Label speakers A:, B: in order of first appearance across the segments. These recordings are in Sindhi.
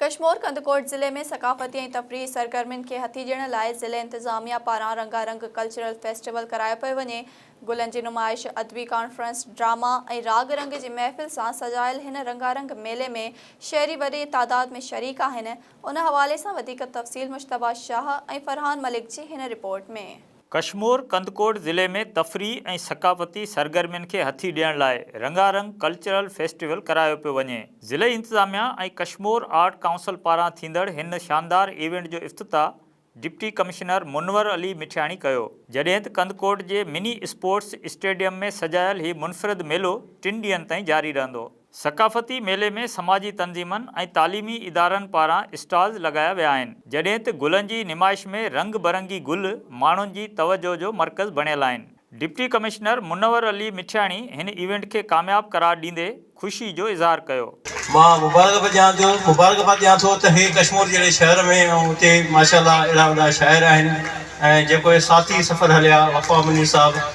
A: ڪشمور ڪنڌڪوٽ ضلعي ۾ ثقافتي ۽ تفريحي سرگرمين کي هٿي ڏيڻ لاء ضلعي انتظاميا پاران رنگا رنگ ڪلچرل فيسٽيول ڪرايو پيو وڃي. گلن جي نمائش، ادبي ڪانفرنس، ڊراما ۽ راڳ رنگ جي محفل سان سجايل هن رنگا رنگ ميلي ۾ شهري وڏي تعداد ۾ شريڪ آهن. ان حوالي سان وڌيڪ تفصيل مجتبيٰ شاهه ۽ فرحان ملڪ جي هن رپورٽ ۾.
B: ڪشمور ڪنڌڪوٽ ضلعي ۾ تفريح ۽ ثقافتي سرگرمين کي هٿي ڏيڻ لاء رنگا رنگ ڪلچرل فيسٽيول ڪرايو پيو وڃي. ضلعي انتظاميا ۽ ڪشمور آرٽ ڪائونسل پاران ٿيندڙ هن شاندار ايونٽ جو افتتاح ڊپٽي ڪمشنر منور علي مٺياڻي ڪيو. جڏهن ته ڪنڌڪوٽ جي مني اسپورٽس اسٽيڊيم ۾ سجايل هي منفرد ميلو ٽن ڏينهن تائين جاري رهندو. ثقافتي ميلي ۾ سماجي تنظيمن ۽ تعليمي ادارن پاران اسٽالز لڳايا ويا آهن، جڏهن ته گلن جي نمائش ۾ رنگ برنگي گل ماڻهن جي توجهه جو مرڪز بڻيل آهن. ڊپٽي ڪمشنر منور علي مٺياڻي هن ايونٽ کي ڪامياب قرار ڏيندي خوشي جو اظهار ڪيو.
C: مان مبارڪباد ڏيان ٿو مبارڪباد ڏيان ٿو ته هي ڪشمور جهڙي شهر ۾ ۽ اتي ماشاء الله اهڙا وڏا شاعر آهن ۽ جيڪو هي ساٿي سفر هليا وفا منير صاحب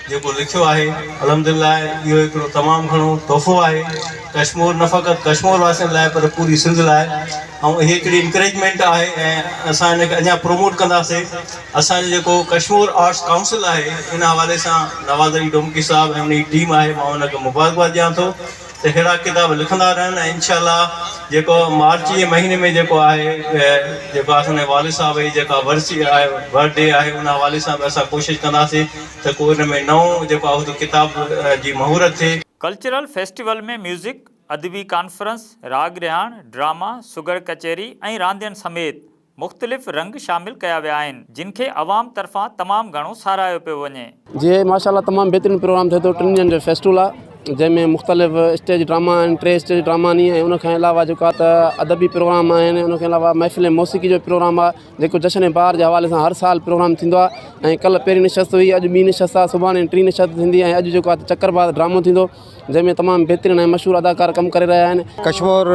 C: جيڪو لکيو آهي الحمدلله اهو هڪڙو تمام گهڻو تحفو آهي ڪشمور نه فقط ڪشمور واسين لاء پر پوري سنڌ لاء ۽ هي هڪڙي انڪريجمينٽ آهي ۽ اسان ان کي اڃا پروموٽ ڪنداسي اسان جو جيڪو ڪشمور آرٽس ڪائونسل آهي ان حوالي سان نواز علي ڊومڪي صاحب ۽ ان جي ٽيم آهي مان ان کي مبارڪباد ڏيان ٿو ته اهڙا ڪتاب لکندا رهن ۽ انشاء الله جيڪو مارچ جي مهيني ۾ جيڪو آهي جيڪو اسان جي والد صاحب جي جيڪا ورسي آهي برٿ ڊي آهي ان حوالي سان به اسان ڪوشش ڪنداسين ته ڪو ان ۾ نئون جيڪو آهي اهو ڪتاب جي مهورت ٿئي.
B: ڪلچرل فيسٽيول ۾ ميوزڪ، ادبي ڪانفرنس، راڳ رهاڻ، ڊراما، سگهڙ ڪچهري ۽ راندين سميت مختلف رنگ شامل ڪيا ويا آهن، جن کي عوام طرفان تمام گهڻو ساراهيو پيو وڃي.
D: جي ماشاء الله تمام بهترين پروگرام ٿئي ٿو ٽن ڏينهن جو فيسٽول آ جنهن ۾ مختلف اسٽيج ڊراما آهن ٽي اسٽيج ڊراما آهن ۽ ان کان علاوه جيڪو آ ته ادبي پروگرام آهن ان کان علاوه محفل موسيقي جو پروگرام آ جيڪو جشن بهار جي حوالي سان هر سال پروگرام ٿيندو آ ۽ ڪلهه پهرين نشست هئي اڄ ٻي نشست آ سڀاڻي ٽين نشست ٿيندي ۽ اڄ جيڪو آ ته چڪر باز ڊرامو ٿيندو جنهن ۾ تمام بهترين ۽ مشهور اداڪار ڪم ڪري رهيا آهن.
E: Kashmore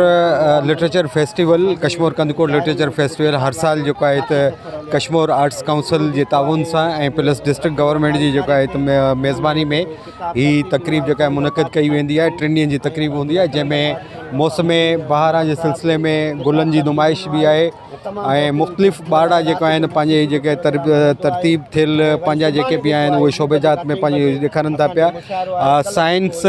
E: literature festival, Kashmore Kandhkot literature festival هر سال جيڪو آهي ته ڪشمور آرٽس ڪائونسل جي تعاون سان ۽ پلس ڊسٽرڪٽ گورنمينٽ جي جيڪو آهي ته ميزباني ۾ هي تقريب جيڪا آهي منعقد ڪئي ويندي آهي ٽن ڏينهن جي تقريب هوندي آهي جنهن ۾ موسم بهاران جي سلسلي ۾ گلن جي نمائش به آهي ۽ مختلف ٻارڙا جيڪا آهن پنهنجي جيڪي ترتيب ٿيل پنهنجا جيڪي به آهن اهي شعبي جات ۾ پنهنجي ڏيکارن ٿا پيا سائنس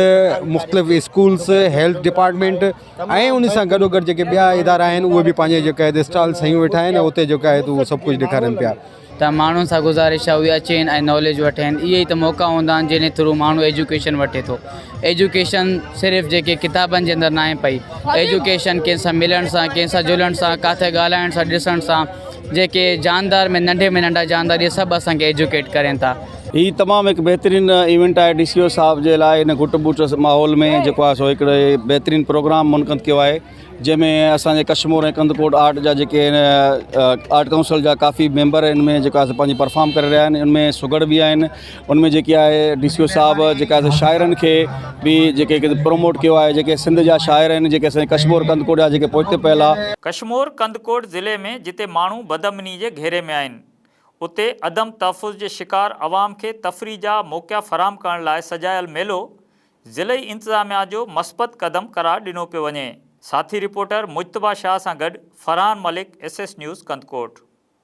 E: مختلف اسڪولس هيلٿ ڊپارٽمينٽ ۽ ان سان گڏو گڏ جيڪي ٻيا ادارا آهن اهي به پنهنجي جيڪا اسٽالس هنيون ويٺا آهن اتي جيڪا آهي اهو سڀ ڪجهه ڏيکارن پيا
F: ته ماڻهن سان گذارش آهي اهي اچين ۽ ناليج وٺين اهي ئي ته موقعا هوندا آهن جنهن ٿرو ماڻهو ايجوڪيشن وٺي ٿو ايجوڪيشن صرف جيڪي ڪتابن جي اندر ناهي پئي ايجوڪيشن ڪنهن سان ملڻ سان ڪنهن سان جلڻ سان ڪاٿي ڳالهائڻ سان ڏسڻ سان جيڪي جاندار ۾ ننڍي ۾ ننڍا جاندار اهي سڀ اسانکي ايجوڪيٽ ڪرين ٿا.
G: هي تمام هڪ بهترين ايونٽ آهي ڊي سي او صاحب جي لاء هن گهٽ ٻوٽ ماحول ۾ جيڪو آهي سو هڪڙي بهترين پروگرام منعقد ڪيو آهي جنهن ۾ اسان جي ڪشمور ۽ ڪنڌڪوٽ آرٽ جا جيڪي آهن آرٽ ڪائونسل جا ڪافي ميمبر ان ۾ جيڪا سو پنهنجي پرفارم ڪري رهيا آهن ان ۾ سگهڙ به آهن ان ۾ جيڪي آهي ڊي سي او صاحب جيڪا سو شاعرن کي به جيڪي پروموٽ ڪيو آهي جيڪي سنڌ جا شاعر آهن جيڪي اسان جي ڪشمور ڪنڌڪوٽ جا جيڪي پوئتي پيل آ.
B: ڪشمور ڪنڌڪوٽ ضلعي ۾ جتي ماڻهو بدامني جي گهيري ۾ آهن اتي عدم تحفظ جي شڪار عوام کي تفريح جا موقعا فراهم ڪرڻ لاء سجايل ميلو ضلعي انتظاميا جو مثبت قدم قرار ڏنو پيو وڃي. ساٿي رپورٽر مجتبيٰ شاهه سان گڏ Farhan Malik, S S news, Kandhkot.